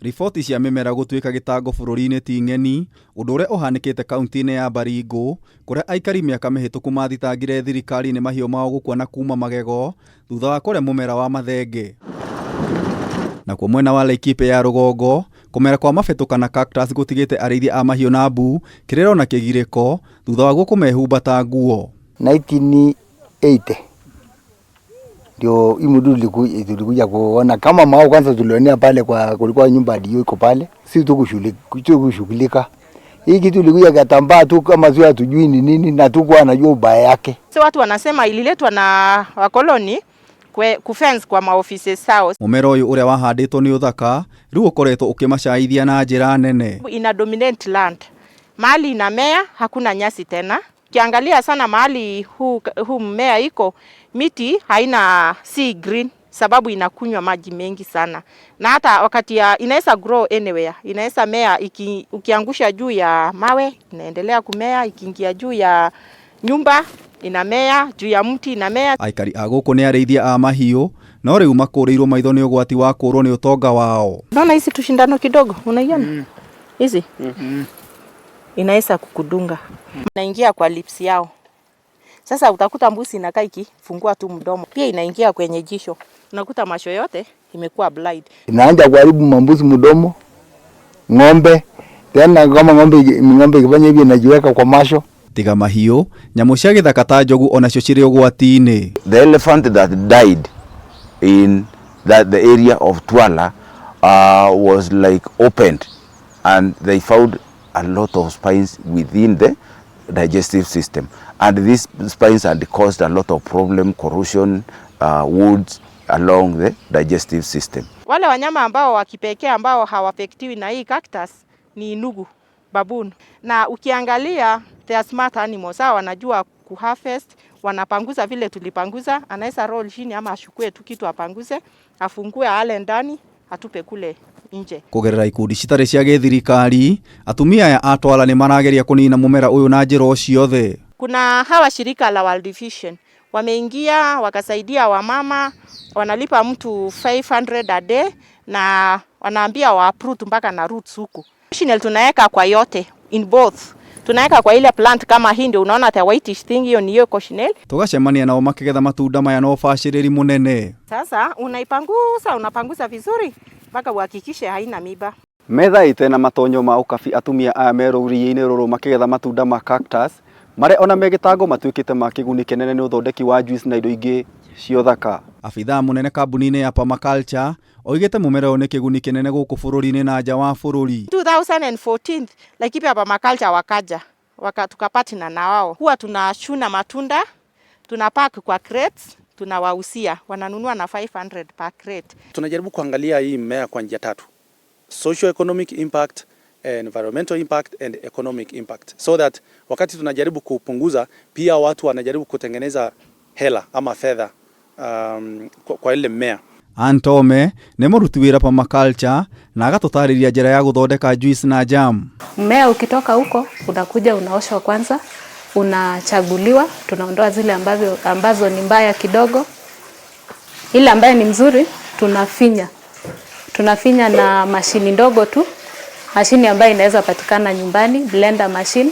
Riboti cia mĩmera gũtuĩka gĩtango bũrũri-inĩ ti ng'eni, ũndũ ũrĩa ũhanĩkĩte kaunti-inĩ ya Baringo, kũrĩa aikari mĩaka mĩhĩtũku mathitangire thirikari nĩ mahiũ mao gũkua na kuma magego thutha wa kũrĩa mũmera wa mathenge. Nakuo mwena wa Laikipia ya rũgongo, kũmera kwa mabetũ kana cactus gũtigĩte arĩithia a mahiũ na mbu, kĩrĩro na kĩgirĩko thutha waguo kũmehumba ta nguo. 1980 ndio hii mdudu tulikuja kuona kama mao. Kwanza tulionea pale kwa kulikuwa nyumba ndio iko pale, si tu kushughulika. Hii kitu ilikuja katambaa tu kama sio, hatujui ni nini na tukuwa anajua ubaya yake. So watu wanasema ililetwa na wakoloni kufence kwa maofisi zao. Mũmera ũyũ ũrĩa wahandĩtwo nĩ ũthaka rĩu ũkoretwo ũkĩmacaithia na njĩra nene. Ina dominate land. Mahali inamea hakuna nyasi tena. Ukiangalia sana mahali huu mmea iko, miti haina si green sababu inakunywa maji mengi sana, na hata wakati ya inaweza grow anywhere, inaweza mea ukiangusha juu ya mawe inaendelea kumea, ikiingia juu ya nyumba inamea, juu ya mti inamea. Aikari a gũkũ nĩ arĩithia a mahiũ no rĩu makũrĩirwo maitho nĩ ũgwati wa kũrwo nĩ ũtonga wao. Unaona hizi tushindano kidogo, unaiona hizi inaweza kukudunga, inaingia kwa lips yao. Sasa utakuta mbuzi inakaa ikifungua tu mdomo, pia inaingia kwenye jicho, unakuta macho yote imekuwa blind. Inaanza kuharibu mambuzi mdomo, ng'ombe tena, kama ng'ombe ikifanya hivi inajiweka kwa macho. Tiga mahiũ, nyamũ cia gĩthaka ta njogu onacio cirĩ ũgwati-inĩ. The elephant that died in that the area of Twala was like opened and they found a lot of spines within the digestive system, and these spines had caused a lot of problem, corrosion, wounds along the digestive system. Wale wanyama ambao wa kipekee ambao hawaaffectiwi na hii cactus ni nugu, baboon. Na ukiangalia they are smart animals, hawa wanajua kuharvest, wanapanguza vile tulipanguza, anaweza roll chini ama ashukue tu kitu apanguze, afungue ale ndani, atupe kule nje. Kũgerera ikundi citarĩ cia gĩthirikari, atumia aya a Twala nĩ marageria kũnina mũmera ũyũ na njĩra o ciothe. Kuna hawa shirika la World Vision wameingia wakasaidia wamama, wanalipa mtu 500 a day na wanaambia wa uproot mpaka na roots huku. Cochineal tunaweka kwa yote in both. Tunaweka kwa ile plant kama hii ndio unaona the whitish thing, hiyo ni hiyo cochineal. Tũgacemania nao makĩgetha matunda maya na ũbacĩrĩri mũnene. Sasa unaipangusa, unapangusa vizuri mpaka uhakikishe haina miba. Methaĩte na matonyo ma ũkabi atumia aya me rũriĩ-inĩ rũrũ makĩgetha matunda ma cactus marĩa ona me gĩtango matuĩkĩte ma kĩguni kĩnene nĩ ũthondeki wa juice na indo ingĩ cia ũthaka. Abithaa mũnene kambuni-inĩ ya Permaculture oigĩte mũmera ũyũ nĩ kĩguni kĩnene gũkũ bũrũri-inĩ na nja wa bũrũri. 2014 Laikipia Permaculture wakaja tukapartner na wao, huwa tunachuna matunda tunapack kwa crates, tunawauzia, wananunua na 500 per crate. Tunajaribu kuangalia hii mmea kwa njia tatu: socio economic impact, environmental impact and economic impact, so that wakati tunajaribu kupunguza, pia watu wanajaribu kutengeneza hela ama fedha kwa ile mmea. Antome nĩ mũruti wĩra Permaculture na agatũtarĩria njĩra ya gũthondeka juice na jam. Mmea ukitoka huko unakuja unaoshwa kwanza, unachaguliwa, tunaondoa zile ambazo ni mbaya kidogo. Ile ambayo ni mzuri tunafinya, tunafinya na mashini ndogo tu, mashini ambayo inaweza patikana nyumbani, blender machine.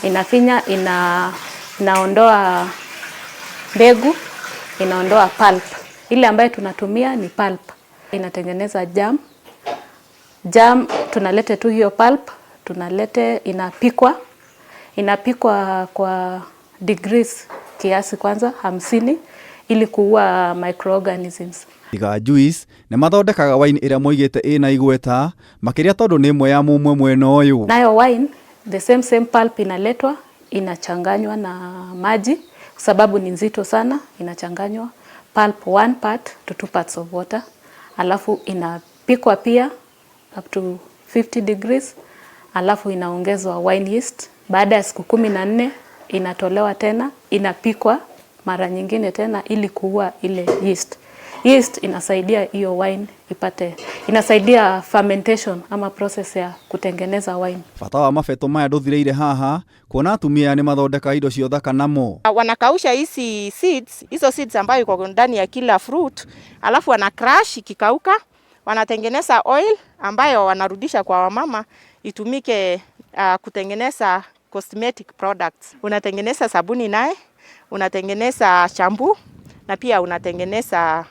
Inafinya, inaondoa mbegu, inaondoa pulp. Ile ambayo tunatumia ni pulp. Inatengeneza jam. Jam tunalete tu hiyo pulp, tunalete inapikwa. Inapikwa kwa degrees kiasi kwanza 50 ili kuua microorganisms. Tiga juice nĩ mathondekaga wine ĩrĩa moigĩte ĩna igweta makĩria tondũ nĩ ĩmwe ya mũmwe mwena ũyũ. Nayo wine the same pulp inaletwa, inachanganywa na maji kwa sababu ni nzito sana, inachanganywa pulp 1 part to 2 parts of water, alafu inapikwa pia up to 50 degrees, alafu inaongezwa wine yeast. Baada ya siku 14 inatolewa tena, inapikwa mara nyingine tena ili kuua ile yeast. Yeast inasaidia hiyo wine ipate, inasaidia fermentation ama process ya kutengeneza wine. Bata wa mabeto maya ndũthirĩire haha, kuona atumia aya nĩ mathondekaga indo cia ũthaka namo. Wanakausha hizi seeds, hizo seeds ambayo iko ndani ya kila fruit, alafu wana crush, ikikauka wanatengeneza oil ambayo wanarudisha kwa wamama itumike kutengeneza cosmetic products. Unatengeneza sabuni naye, unatengeneza shampoo na pia unatengeneza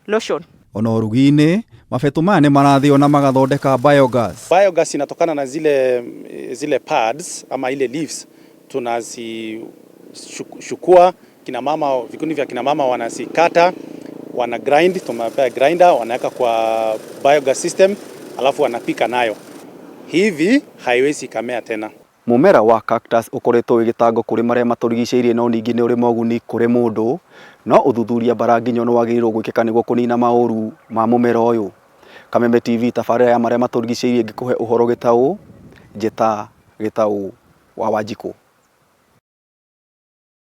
lotion. Ona ũrugi-inĩ, mabeto maya nĩ marathĩo na magathondeka biogas. Biogas inatokana na zile pads ama ile leaves tunazichukua, kina mama, vikundi vya kina mama wanazikata, wana grind, tumewapea grinder, wanaweka kwa biogas system, alafu wanapika nayo. Hivi haiwezi kamea tena. Mũmera wa cactus ũkoretwo wĩ gĩtango kũrĩ marĩa matũrigicĩirie, no ningĩ nĩ ũrĩ moguni kũrĩ mũndũ. No ũthuthuria mbaranginyo nĩ wagĩrĩirwo gwĩkĩka nĩguo kũnina maũru ma mũmera ũyũ. Kameme TV, tabarĩra ya marĩa matũrigicĩirie, ngĩkũhe ũhoro gĩtaũ, njĩta Gĩtaũ wa Wanjikũ.